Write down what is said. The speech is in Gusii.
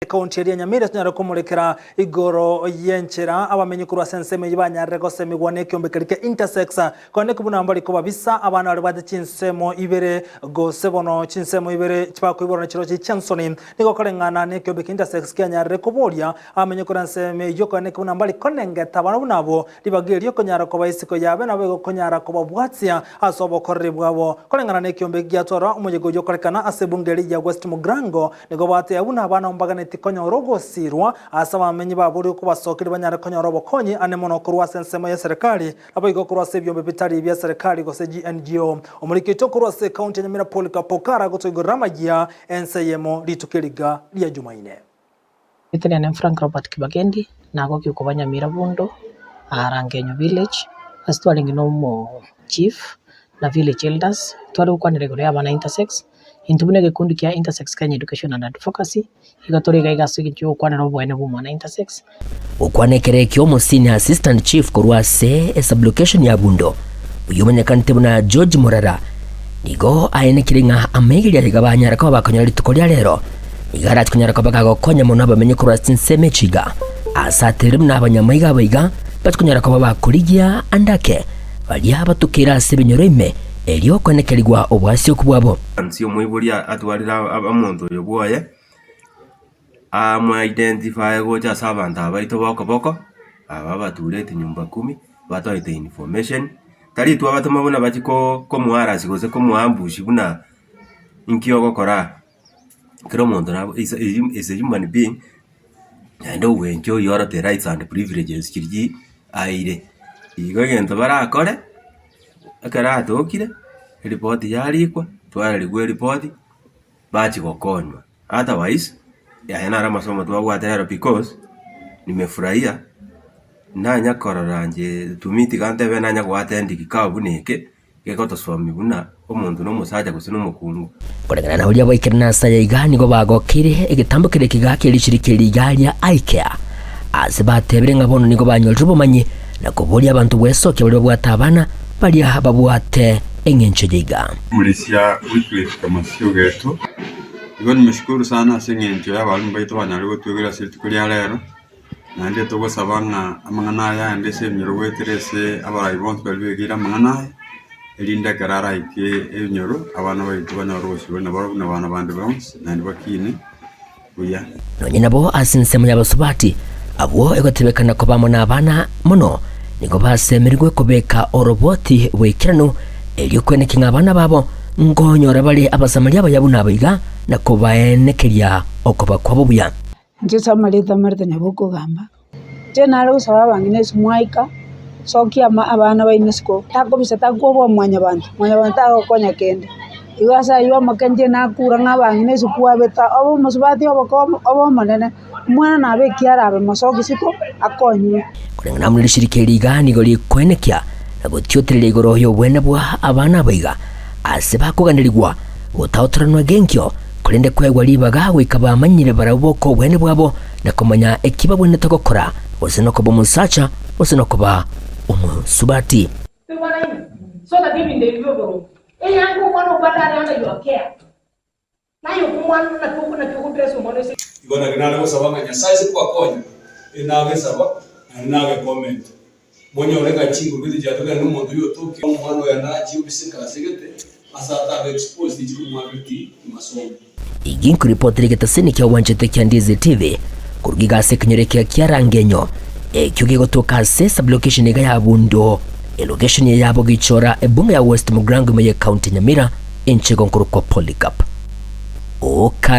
Ekaunti eria ya Nyamira tonyare komorekera igoro y'enchera abamenyi korwa ase ensemo eyio banyarire gosemigwa nekeombe keria kia Intersex koeneki buna mbari kobabisa abana baria bwate chinsemo ibere gose bono chinsemo ibere chibakoiborwa chirochio chiansoni. Nigo koreng'ana nekeombe kia Intersex kianyarire koboria abamenyi korwa ensemo eyio koeneki buna mbari konengeta abana buna abwo Ribaga erio konyara koba isiko yabe nabo egokonyara kobabwatia ase obokoreri bwabo. Koreng'ana nekiombe giatwarwa omoyega oyio okorekana ase ebunge eria ya West Mugrango, nigo bateba buna abana mbaganeti konyora ogosirwa ase abamenyi baboria okobasokeria banyare konyora obokonyi ane mono korwa ase ensemo y'eserekari naboigo korwa ase ebiombe bitari bia serekari gose GNGO. Omoriki oito korwa ase ekaunti ya Nyamira Polycarp Okara gotoigorera amayia ense eyemo rituko eriga ria Jumaine. Erieta riane Frank Robert Kibagendi, nagokia koba Nyamira Bundo, aa Rangenyo village, ase twarenge na omo chief na village elders, tware gokwanera igoro ya abana intersex, intwe buna egekundi kia Intersex Kenya Education and Advocacy, igo tore iga iga ase eng'encho ya gokwanera oboene bwa omwana intersex. Gokwana ekero ekio omo senior assistant chief korwa ase esublocation ya Bundo, oyio omanyekanete buna George Morara, nigo aenekire ng'a amaigeria aiga banyare koba bakonyora rituko ria rero Nigo arache konyara koba gagokonya mono abamenyi korwa ase chinsemo echi iga, aase aterire buna abanyamaiga aba iga bache konyara koba bakorigia ande ake baria batokeire ase ebinyoro ime, erio koenekerigwa oboasioku bwabo. Onsi omoibori atwarire omonto oyo bwoye, amoidentify gocha ase abanto aba baito ba okoboko, aba abatureti nyumba kumi, batoete information, tari twabatoma buna bachie ko komoarasi gose komoambush buna inki ogokora aa. Kera omonto nabo is a is a human being, naende ogoenchoy oyorote rights and privileges chiria aeire. Igo egento barakore, ekero atokire, eripoti yarikwa, twararigwa eripoti, bachia gokonywa. Otherwise, aya naro amasomo twabwate rero because, nimefurahia, nanya korora inche to me tiga ntebe nanya goattend kikao buna eke. Gegotosomia buna omonto nomosacha gose nomokungu. Koreng'ana na baria baikerana ase aya iga nigo bagokeire egetambo keria ekigaa kie richirika eri iga ria Ikea, ase batebire ng'a bono nigo banyorire obomanyi na koboria abanto gwesokia baria babwate abana baria babwate eng'encho eye iga. Omorisia Wycliffe Kamasio Geto, Igo nimeshukuru sana ase eng'encho y'abalimu baito banyarire gotwegera ase rituko ria rero. Naende togosaba ng'a amang'ana aya aende ase ebinyoro goetera ase abarai bonsi baria begeire amang'ana aya, erinde ekero araike ebinyoro, abana baito banyore obosibore nabarabwo buna abana bande bonsi, naende bakine buya. Nonye nabo ase ensemo y'abasubati, abwo egotebekana koba amo nabana mono, nigo basemerigwe kobeka oroboti bw'ekeranu, erio kweneki ng'a abana babo nkonyora bare Abasamaria abaya buna aba iga, na kobaenekeria okoba kwabo buya. Inche ase amareta amarete nabo okogamba, inche nare gosaba abang'ina ase mwaika, sokia ama abana baino isiko, takobisa takwoboa mwanyabanto, mwanyabanto tagokonya kende. Igo ase aywo amake inche nakura ng'a abang'ina ase kwabeta obe omosubati oboke obe omonene, omwana nabe eki arabe mosoki isiko akonywe. Koreng'ana amo nerishirika eri iga nigo rikoenekia na gotiotereria igoro y'obwene bwa abana aba iga, ase bakoganerigwa gotaotoranwa genkio, Korende koegwa ribaga goika bamanyire barabwo boka obweene bwabo, na komanya eki babwenerete gokora, gose nokoba omosacha, gose nokoba omosubati. Igo naki nare gosaba ng'a Nyasae ase kobakonya, nagesaba naende nagekomenta. Monyore ng'a chinguru gete chiatokire na omonto oyio otokia omwana oye nachie obiseke ase gete ase atabe exposed chikomwabeti masomo. Igi nkoripotera egetaseni kia obwanchete kia Ndizi TV koruga iga ase ekenyoro ekiya kia Rangenyo ekio gegotoka ase sublocation iga ya Bundo elocation eye ya Bogichora ebunge ya West Mugirango ime ye county Nyamira enchego nkorokwa Polycarp Oka.